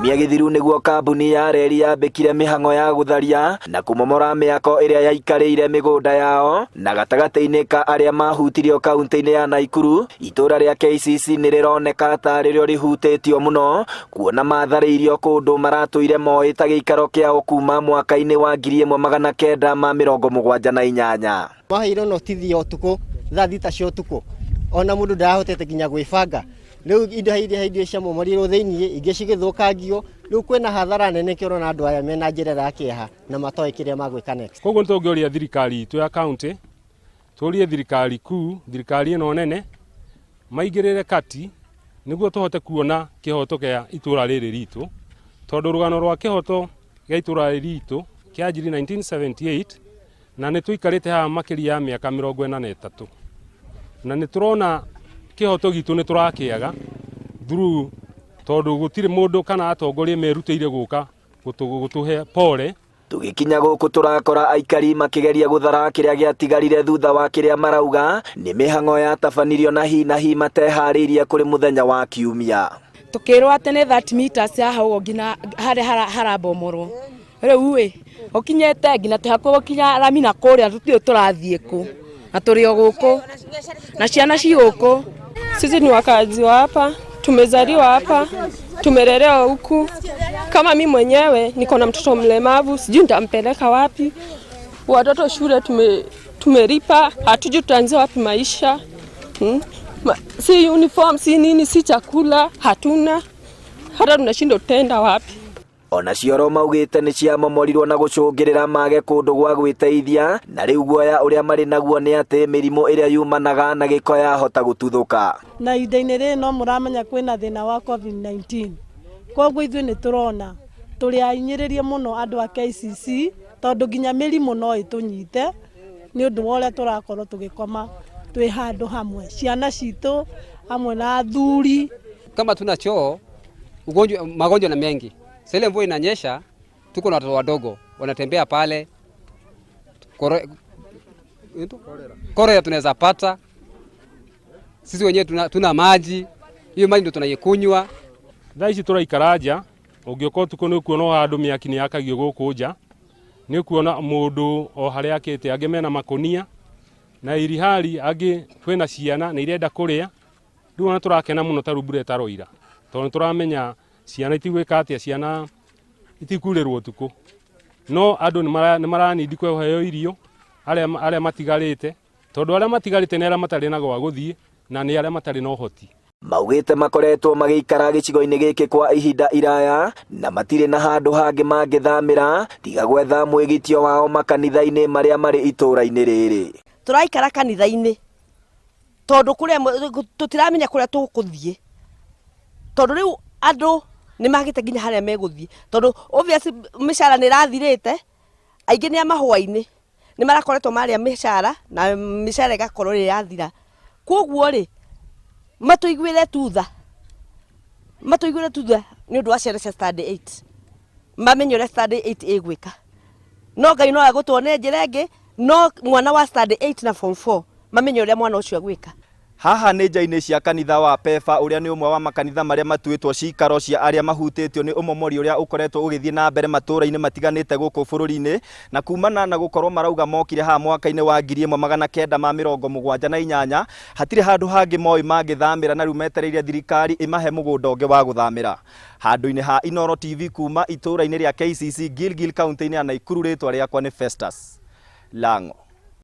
Kiumia gĩthiru nĩguo kambuni ya reri yambĩkire mĩhang'o ya gũtharia na kũmomora mĩako ĩrĩa yaikarĩire mĩgũnda yao na gatagatĩ-inĩ ka arĩa mahutirio kaunti-inĩ ya Naikuru, itũũra rĩa KCC nĩ rĩroneka ta rĩrĩo rĩhutĩtio mũno kuona matharĩirio kũndũ maratũire moĩ ta gĩikaro kĩao kuma mwaka-inĩ wa 1978. Maheirwo notithi ya ũtukũ thaa 6 cia ũtukũ, ona mũndũ ndarahotete nginya gwĩbanga. Rĩu indo iria indo ciamomorirwo thĩiniĩ, ingĩ cigĩthũkangio, rĩu kwĩna hathara nene kĩo ũrona andũ aya mena njĩra ya kĩeha na matoĩ kĩrĩa magwĩka next. Koguo nĩ tũngĩũria thirikari itũ ya county, tũrie thirikari kuu, thirikari ĩno nene, maingĩrĩre kati nĩguo tũhote kuona kĩhoto kĩa itũra rĩrĩ ritũ, tondũ rũgano rwa kĩhoto gĩa itũra rĩrĩ ritũ kĩanjirie 1978 na nĩ tũikarĩte haha makĩria ya mĩaka 43, na nĩ tũrona kĩhoto gitũ nĩ tũrakĩaga through, tondũ gũtirĩ mũndũ kana atongoria merutĩire gũka gũtũhe pole. Tũgĩkinya gũkũ tũrakora aikari makĩgeria gũthara kĩrĩa gĩatigarire thutha wa kĩrĩa marauga nĩ mĩhang'o yatabanirio na hi na hi mateharĩirie kũrĩ mũthenya wa Kiumia. Tukirwo atĩ nĩ 30 meters ya hau ũguo nginya harĩa harabomorwo rĩu ĩ ũkinyĩte nginya twĩ hakuhĩ gũkinya rami na kũrĩa tũtiũĩ tũrathiĩ kũ na tũrĩ o gũkũ na ciana ci gũkũ. Sisi ni wakaazi wa hapa, tumezaliwa hapa, tumelelewa huku. Kama mi mwenyewe niko na mtoto mlemavu, sijui nitampeleka wapi. Watoto shule tumelipa, hatujui tutaanzia wapi maisha. Si uniform, si nini, si chakula, hatuna. Hata tunashindwa tutaenda wapi. Ona cioro maugĩte nĩ ciamomorirwo na gũcũngĩrĩra mage kũndũ gwa gwĩteithia, na rĩu guoya ũrĩa marĩ naguo nĩ atĩ mĩrimũ ĩrĩa yumanaga na gĩko yahota gũtuthũka. Na ihinda-inĩ rĩrĩ no mũramenya kwĩna thĩna wa COVID-19, koguo ithuĩ nĩ tũrona tũrĩ ahinyĩrĩrie mũno andũ a KCC, tondũ nginya mĩrimũ no ĩtũnyite nĩ ũndũ wa ũrĩa tũrakorwo tũgĩkoma twĩ handũ hamwe, ciana citũ hamwe na athuri. Kama tuna choo, ugonjwa, magonjwa na mengi. Sasa ile mvua inanyesha, tuko na watoto wadogo wanatembea pale, Cholera tunaweza pata. Sisi wenyewe tuna maji, hiyo maji ndio tunaikunywa. Thaa ici tũraikara nja, ũngĩũka ũtukũ nĩ ũkuona o handũ mĩaki nĩ yakagio gũkũ nja, nĩ ũkuona mũndũ o harĩa akĩte, angĩ mena makũnia na irihali, angĩ kwĩna ciana nĩ irenda kũrĩa. Rĩu ona tũrakena mũno ta rĩu mbura ĩtaroira, tondũ nĩ tũramenya ciana itigwĩka atĩa, ciana itikurĩrwo ũtukũ, no andũ nĩ maranindi kũheo irio arĩa matigarĩte, tondũ arĩa matigarĩte nĩ arĩa matarĩ na gwa gũthiĩ na nĩ arĩa matarĩ na ũhoti. Maugĩte makoretwo magĩikara gĩcigo-inĩ gĩkĩ kwa ihinda iraya na matirĩ na handũ hangĩ mangĩthamĩra tiga gwetha mwĩgitio wao makanitha-inĩ marĩa marĩ itũũra-inĩ rĩrĩ. Tũraikara kanitha-inĩ tondũ kũrĩa tũtiramenya kũrĩa tũgũthiĩ, tondũ rĩu andũ nĩ magĩte nginya harĩa megũthiĩ, tondũ obviously mĩcara nĩ ĩrathirĩte, aingĩ nĩ a mahũa-inĩ nĩ marakoretwo marĩa mĩcara na mĩcara ĩgakorwo ĩ yathira. Koguo rĩ, matũiguĩre tu tha, matũiguĩre tu tha nĩ ũndũ wa ciana cia standard 8, mamenye ũrĩa standard 8 ĩgwĩka. No Ngai no agũtuonie njĩra ĩngĩ, no mwana wa standard 8 na form 4 mamenye ũrĩa mwana ũcio agwĩka. Haha nĩ nja-inĩ cia kanitha wa Pefa ũrĩa nĩ ũmwe wa makanitha marĩa matuĩtwo cikaro cia arĩa mahutĩtio nĩ ũmomori ũrĩa ũkoretwo ũgĩthiĩ na mbere matũũra-inĩ matiganĩte gũkũ bũrũri-inĩ, na kumana na gũkorwo marauga mokire haha mwaka-inĩ wa 1978, hatirĩ handũ hangĩ moĩ mangĩthamĩra na rĩu metereire thirikari ĩmahe mũgũnda ũngĩ wa gũthamĩra. Handũ-inĩ ha Inooro TV kuma itũũra-inĩ rĩa KCC Gilgil kaunti-inĩ ya Naikuru, rĩtwa rĩakwa nĩ Festus Lang'o.